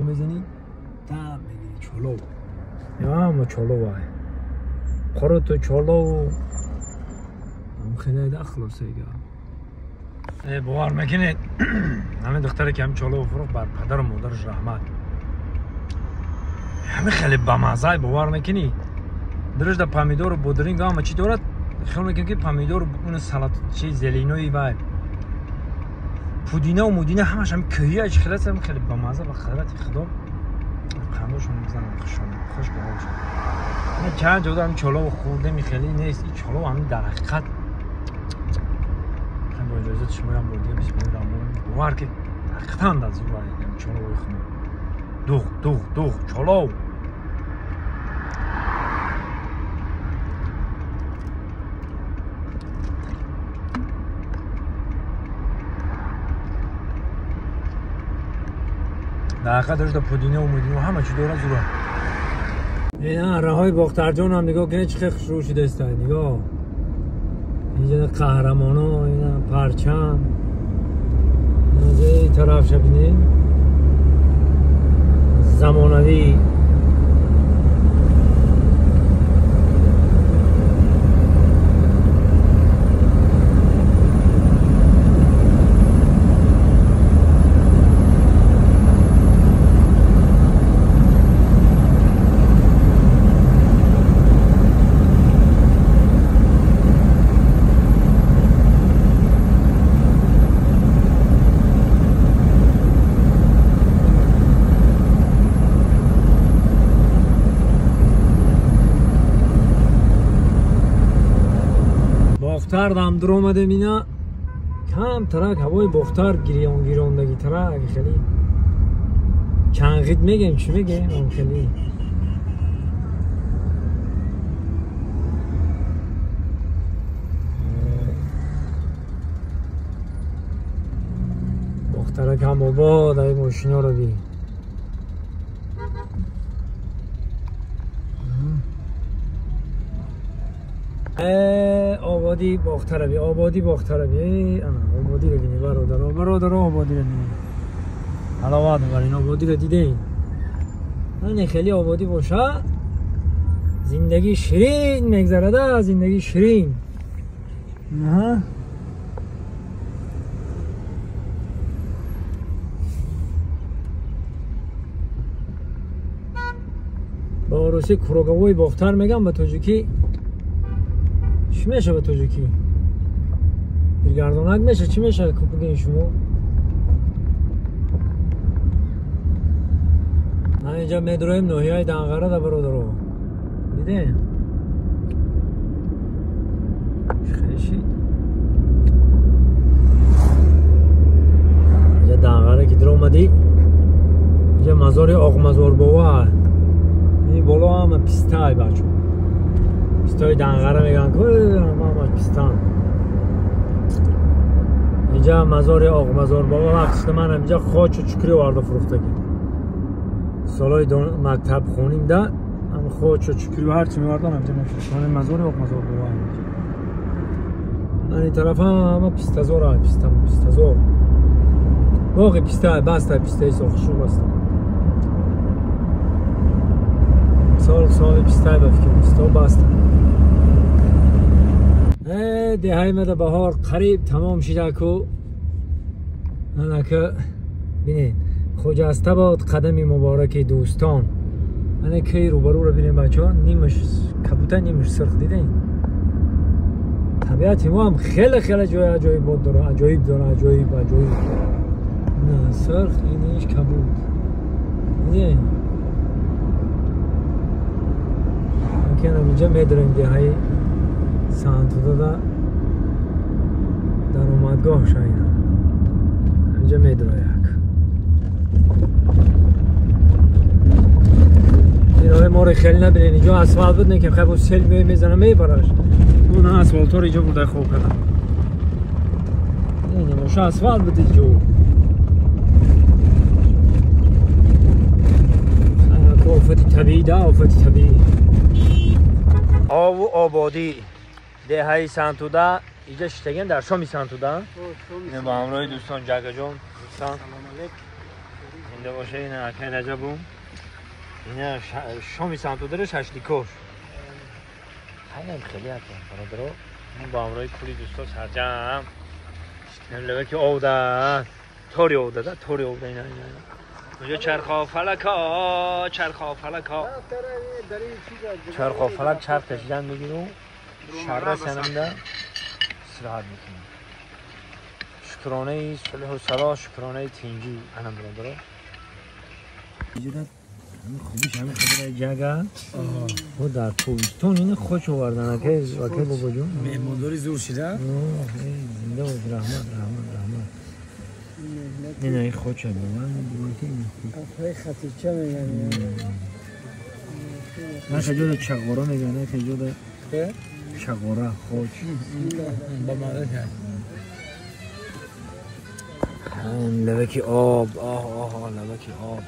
Мезанӣ, дам мегирӣ чолов. Ҳама чолов ай. Қуруту чолову хеле да хулосаига. Бовар мекунед, ҳамин духтаре ки ҳамин чолову фурӯхт, бар падару модараш раҳмат. Ҳамин хеле бамаззай, бовар мекунӣ? Дурушда помидору бодринг ҳама чӣ дорад, хиёл мекунем, ки помидор, уну салат чи зеленои вай пудинаву мудина ҳамаш ҳами кӯҳия чи хеле ҳам хеле бамазза. Ба қадрати Худо қандошон мезанам, хушон хуш ба ҳолшон. Чанд ҷода ҳами чолову хӯрдеми, хеле нест ин чолов. Ҳамин дар ҳақиқат бо иҷозати шумоям бор дига бисмиллоҳи раҳмони, бовар ки ҳақиқатан дар зур чоловои хунук, дуғ дуғ дуғ чолов. Дар ҳақиқат дошта пудинаву мудинаву ҳама чӣ дорад, зура. Ина раҳои Бохтарҷон ҳам нигоҳ кунед, чӣ хел хушрӯ шудааста. Нигоҳ, инҷа қаҳрамоно, ина парчам, ин тарафша бинед, замонавӣ. Бохтар дам дуромадем, ина кам тарак ҳавои Бохтар гирён гирёндагӣ тарак, хеле чанғид мегем, чӣ мегем, он хеле Бохтарак ҳам обод. Ай мошиноро би. Ободӣ Бохтарави, ободӣ Бохтарави, ана ободиро бинед, бародаро, бародаро, ободиро бинед, ҳаловат мебарин. Ободиро дидем, ане хеле ободӣ бошад, зиндагӣ ширин мегзарада, зиндагӣ ширин. Ба русӣ круговой Бохтар мегам, ба тоҷикӣ чӣ меша? Ба тоҷикӣ дилгардонак меша, чӣ меша, бигӯен шумо? Инҷа медроем ноҳияи Данғарада, бародаро, дидем хеши. Инҷа Данғара ки диромадӣ, инҷа мазори Оқмазорбова, ин боло ҳама пистай, бачо, пистои Данғара мегӯянд, ҳамаш пистан. Инҷа мазори Оқмазорбова. Вақтишда ман инҷа хочу чукрӣ оварда фурӯхтагӣ, солҳои мактаб хонимда ҳам хочу чукрӣ ҳарчи меовардан, ҳамҷа мефурӯхтам. Мазори Оқмазорбова. Ани тараф ҳама пистазор, писта, пистазор, боғи писта баста, пистаи сохшур баста. Сол соли пистай, ба фикр, писто баста. Деҳаи мада баҳор қариб тамом шидаку. Анака бинед, хуҷаста бод қадами мубораки дӯстон. Ана кай рӯбарӯро бинед, бачаҳо, нимаш кабута, нимаш сирх, дидем. Табиати мо ҳам хеле хеле ҷои аҷоибот дора, аҷоиб дора, аҷоиб, аҷоиб. На сирх, иниш кабуд, дидем. Акенам инҷа медорем деҳаи Сантудада, даромадгоҳ шайна инҷа медрояк. Ирои моро хеле набинед, инҷо асфалт буд, не ки хай бо сел меои мезана, мебараш. Уна асфалтҳоро инҷо бурда хоб кардам. Немоша асфалт буд инҷо. Офати табиӣ да, офати табиӣ. Ову ободӣ деҳаи Сантуда иҷа шиштагиам дар шоми Сантуда. Ба ҳамроҳи дӯстон Ҷагаҷон, дӯстон. زنده باشه. این اکای رجبم اینا شامی سمتو داره ششلیکوش خیلی خیلی هستم برادرو. من با همراهی کلی دوستا سرجم لبه که آوده توری آوده ده توری آوده. اینا اینا اونجا چرخا فلکا چرخا فلکا چرخا فلک چرخ کشیدن میگیرم شره سنمده استراحت میکنم. شکرانه صلح و صلاح، شکرانه تینجی انم برادرو. اینجا خوبیش همین خبره جگه و در توبستون اینه خوش آوردن که وکیل بابا جون مهمانداری زور شده. زنده بود. رحمت رحمت رحمت. اینه این خوشه من افرای خطیچه میگن نه خجود چغوره میگن، نه خجود چغوره خوش با مادر کرد. لبکی آب آه آه آه لبکی آب.